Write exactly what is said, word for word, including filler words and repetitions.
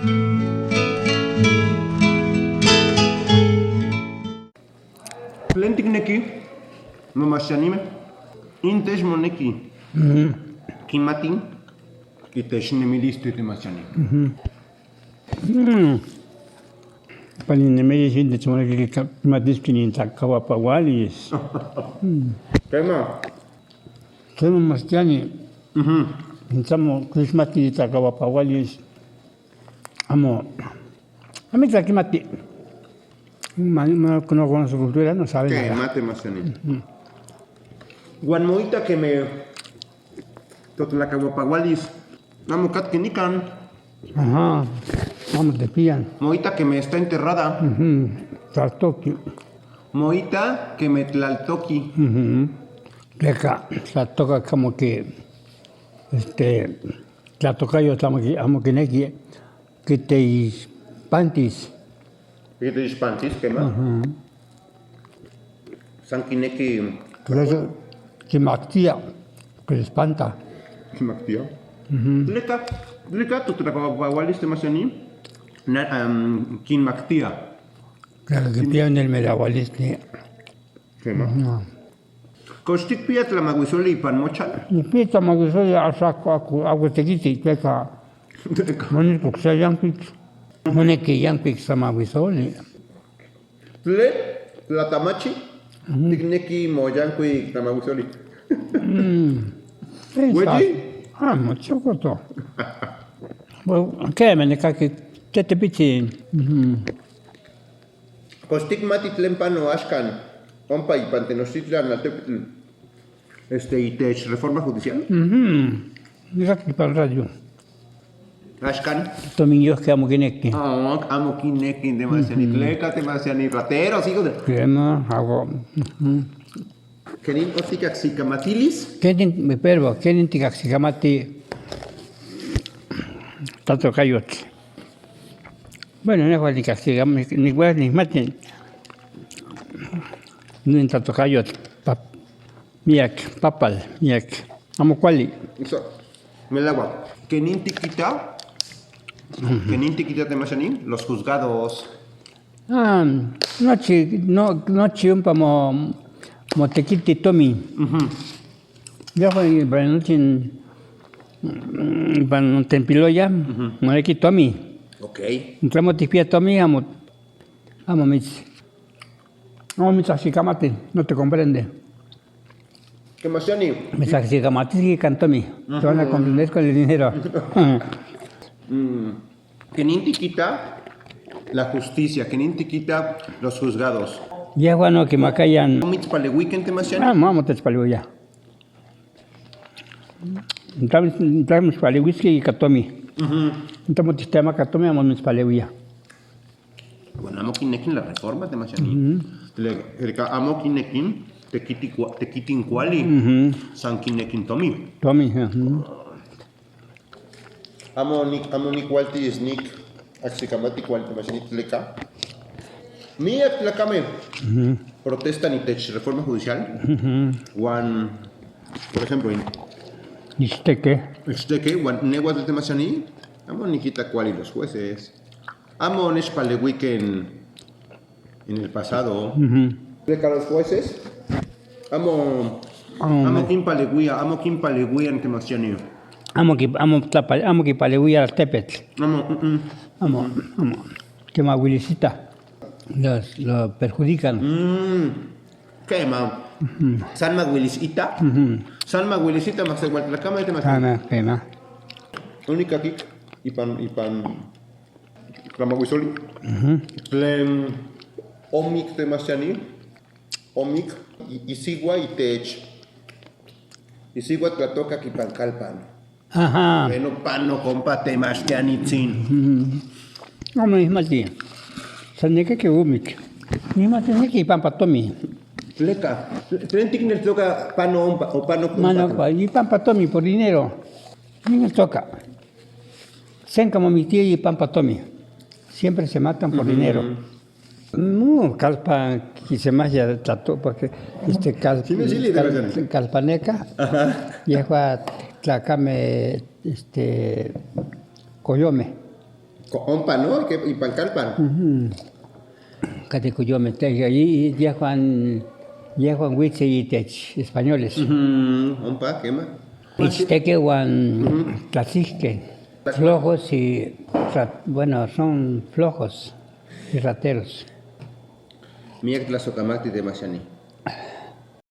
¿Tlen tikneki, nomachtianime? Intech moneki kimati itech nemilistli, temachtiani. Ipan innemilis intech moneki kimatiskej intlakauapaualis. Kema. Tlen nomachtiani, intech amo kixmati intlakauapaualis. Amo, amo tlakimati. Ma, ma, no conoce su cultura, no sabe nada. Kema, temachtiani. Uan moita keme totlakauapaualis amo katki nikan. Ajá, amo tepian. Moita keme está enterrada. Tlaltoki. Moita keme tlaltoki. Tleka, tlaltoka como que, este, tlaltokayo amo ki-, amo kineki kiteixpantis. Kiteixpantis, kema. San kineki. Por eso kimaktia, que le espanta. Kimaktia. Tleka, tleka totlakauapaualis, temachtiani, na, am, kinmaktia. Claro, kipia inelmelaualistli. Kema. Kox tikpia tlamauisoli ipan mochal? Nikpia tlamauisoli, axan amo, amo, amo tekiti, tleka moneki okse yankuik. Moneki yankuik tlamauisoli. Tlen, tlatamachi, tikneki moyankuik tlamauisoli? Ueyi? Amo, chokoto. Bueno, kema, nikaki tetepitsin. Kox tikmati tlen pano axkan ompa ipan Tenochtitlan altepetl, este, itech reforma judicial? Nikaki ipan radio. Axkan. Tomin yojki amo kineki. Ah, amo kineki, temachtiani. Tleka, temachtiani, rateros, hijo de... Kema, amo. Kenin otikajsikamatilis? Kenin, pero kenin tikajsikamati tlatokayotl. Bueno, nejua nikajsikama-, nikual nikmati nin tlatokayotl, pap-, miak, papal, miak. Amo kuali. Melauak. Kenin tikita, kenin tikita, temachtiani, los juzgados. Ah, nochi, no, nochi ompa mo-, motekiti tomin. Yejua ipan nochi, mm, ipan tempiloya, moneki tomin. Ok. Tla amo tikpia tomin, amo, amo mits-, amo mitsajsikamati, no te comprende. Temachtiani. Mitsajsikamatiskej ika tomin. Te van a comprender con el dinero. Kenin tikita la justicia, kenin tikita los juzgados. Yejuan okimakayaj. Mitspaleuiken, temachtiani? Amo, amo techpaleuia. Tla, tla mitspaleuiskej ika tomin. Tla amo tiktemakas tomin, amo mitspaleuia. Bueno, amo kineki la reforma, temachtiani. Tleka amo kineki tekiti kua-, tekitin kuali, san kineki tomin. Tomin, ajá. Amo nik-, amo nikualtis nikajsikamati kuali, temachtiani, tleka miak tlakamej protestan itech reforma judicial. Uan, por ejemplo, in- Ichteke. Ichteke, uan nejua, temachtiani, amo nikita kuali los jueces. Amo onechpaleuiken en el pasado. Tleka los jueces amo, amo kinpaleuia, amo kinpaleuia, temachtiani. Amo ki-, amo tlapa-, amo kipaleuia altepetl. Amo, mm. Amo, amo. Kemauilisita. Los, lo perjudican. Kema. San mauilisita. San mauilisita, mas igual tlakama, temachtiani. Kema, kema. Onikakik ipan, ipan tlamauisoli. Tlen omik, temachtiani, omik i-, isiwa itech, isiwa tlatokak ipan kalpan. Ajá. Bueno, panok ompa, temachtianitsin. Amo nikmati. San nikaki omik. Nikmati niki ipampa tomin. Tleka, tlen tikneltoka pano ompa, o panok ompa? Mano, ipampa tomin, por dinero. Nikneltoka. Senka momiktia ipampa tomin. Siempre se matan por dinero. No, kalpa kisemaya tlato, porque, este, kal-, kal-, kalpaneka, yejua tlakame, este, koyome. Ko-, ompa, ¿no? Ke-, ipan kalpan. Ujú. Katej koyomej, te-, i-, i-, yejuan, yejuan uitsej itech españoles. Ujú, ompa, kema. Ichtekej uan tlatsijkej. Flojos y rat-, bueno, son flojos y rateros. Miak tlasokamakti de Mashani.